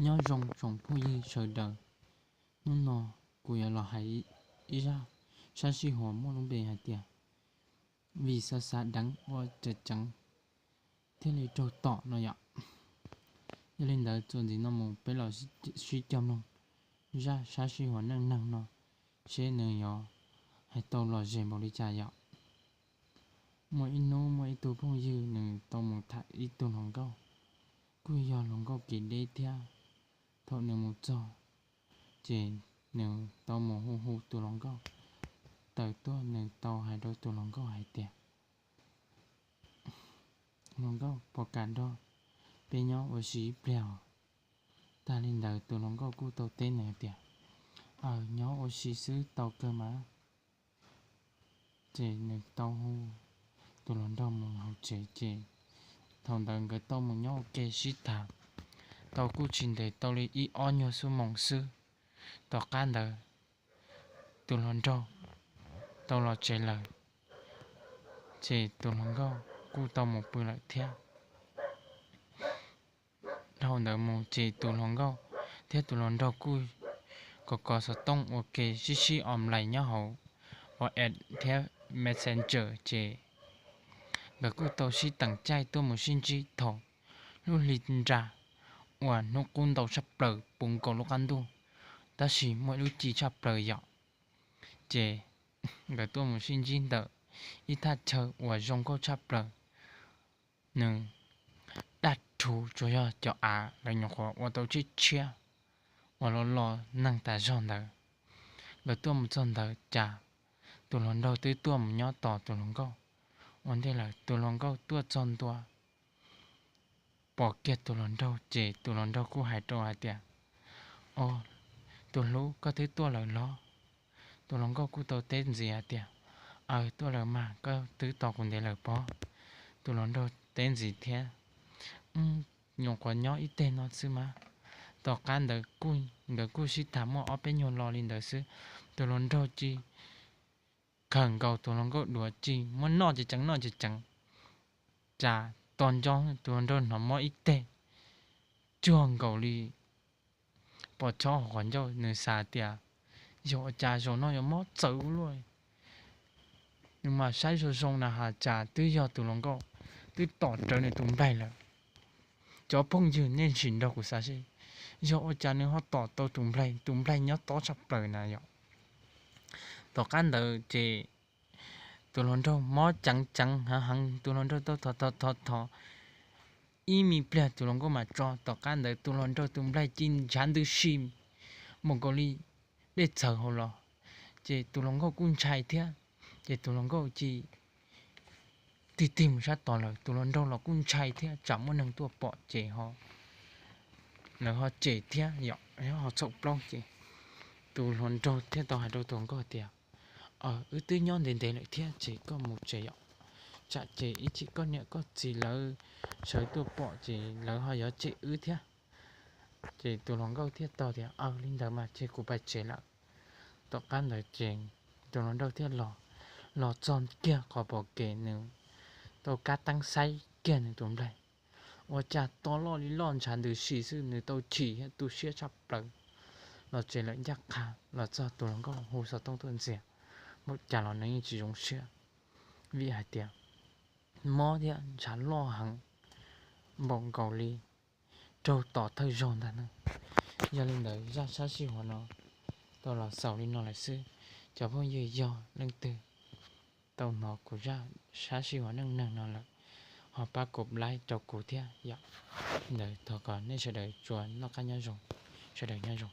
Nyob zoo tsoom phooj ywg sawv daws, hnub no kuv yuav los hais ib zaj sab sij huam muaj lub npe hais tias vim xav xav deev ua tseem ceev thiaj li raug tom no yom. Yog li ntawd txuas ntxiv no mus peb los sib cog mloog zaj sab sij huam neej neeg no seb nws yuav hais tau lom zem npaum li cas yom. Muaj ib hnub muaj ib tug phooj ywg nws tau mus tham ib tug hluas nkauj, kuj yog hluas nkauj kev deb thiab. Thaum nws mus txog ces nws tau mus hu hu tus hluas nkauj tawm tuaj, nws tau hais rau tus hluas nkauj hais tias, hluas nkauj, puas kam nrog peb nyob ua si ib pliag? Tag li ntawd tus hluas nkauj kuj tau teb nws tias, aws, nyob ua si xwb tau kawg mas. Ces nws tau hu tus hluas nraug mus hauv tsev ces thaum ntawd nkawd tau mus nyob ua ke sib tham tau kuj tsis ntev, tau li ib ob nyuag xuab moos xwb. Tom qab ntawd tus hluas nraug tau los tsev lawm, ces tus hluas nkauj kuj tau mus pw lawm thiab. Dhau ntawd mus ces tus hluas nkauj thiab tus hluas nraug kuj kov kov xov tooj ua ke sib sib online nyob hauv WhatsApp thiab Messenger ces nkawd kuj tau sib teem caij tuaj mus sib ntsib thaum lub hli nra uas hnub qub ntau tshaj plaws puv nkaus lub qab ntuj, tab sis muaj ib lub ci tshaj plaws yom. Ces nkawd tuaj mus sib ntsib ntawm ib thaj chaw uas zoo nkauj tshaj plaws, nws daj rhuv tsuas yog cov av lawv nyuam qhuav ua tau tshiab tshiab uas los los neeg tas zog ntawd. Nkawd tuaj mus txog ntawd cas tus hluas nraug twb tuaj mus nyob tos tus hluas nkauj ua ntej lawm. Tus hluas nkauj tuaj txog ntua pom kiag tus hluas nraug ces tus hluas nraug kuj hais rau hais tias, o, tus hlub, koj twb tuaj lawm los? Tus hluas nkauj kuj tau teb ntxiv hais tias, aws, tuaj lawm mas, koj twb tos kuv ntev lawm pob? Tus hluas nraug teb ntxiv thiab, nyuam qhuav nyob ib teg no xwb mas. Tom qab ntawd kuj, nkawd kuj sib tham muaj ob peb nyuag lo li ntawd xwb, tus hluas nraug ci khawm nkaus tus hluas nkauj duav ci muab noj ceev ceev noj ceev ceev, cas tos nco tus hluas nraug hnov mob ib teg tsuag nkaus li pos chob hauv qhov ncauj. Nws xav tias, yog ua cas zaum no yuav mob txawv ua luaj? Nws mam saib zoo zoo na has cas twb yog tus hluas nkauj twb tom rawv nws tus nplaig lawm. Cov phooj ywg, nej sim nrog kuv xav seb, yog ua cas nws ho tom tau tus nplaig, tus nplaig nyob tob tshaj plaws na yom. Tom qab ntawd ces tus hluas nraug mob ceev ceev heev heev, tus hluas nraug tau thov thov thov thov ib me pliag tus hluas nkauj mam tso. Tom qab ntawd tus hluas nraug tus nplaig ci ntshav ntws si mus nkaus li dej txhawv hauv los, ces tus hluas nkauj kuj ntshai thiab. Ces tus hluas nkauj ci tig tig mus sab tod lawm, tus hluas nraug los kuj ntshai thiab, tsam muaj neeg tuaj pom ces ho, lawv ho cem thiab yom, ho txhaum plaub. Ces tus hluas nraug thiaj tau hais rau tus hluas nkauj tias, aws, wb twb nyob ntev ntev lawm thiab ces koj mus tsev yom, tsam ces ib chim koj niam koj txiv lawv sawv tuaj pom ces lawv ho yuav cem wb thiab. Ces tus hluas nkauj thiaj tau tias, aws, li ntawd mas ces kuv pais tsev lawm. Tom qab ntawd ces tus hluas nraug thiaj los, los txog kiag qhov pom kev nws tau kab teeb saib kiag nws tus nplaig, ua cas to loj li loj ntshav ntws si xwb, nws tau chim thiab tu siab tshaj plaws. Los tsev lawm ncaj qha los txog tus hluas nkauj hu xov tooj tuaj ntxias, npaum cas los nws yeej tsis zoo siab, vim hais tias mob thiab ntshav loj heev npaum nkaus li raug tom thawj zaug ntag na. Yog li ntawd zaj sab sij huam no tau los xaus li no lawm xwb. Cov phooj ywg yog leej twg tau hnov kuv zaj sab sij huam neej neeg no lawm ho pab kuv like rau kuv thiab yom. Ntawd thov kom nej sawv daws tsuas noj qab nyob zoo, sawv daws nyob zoo.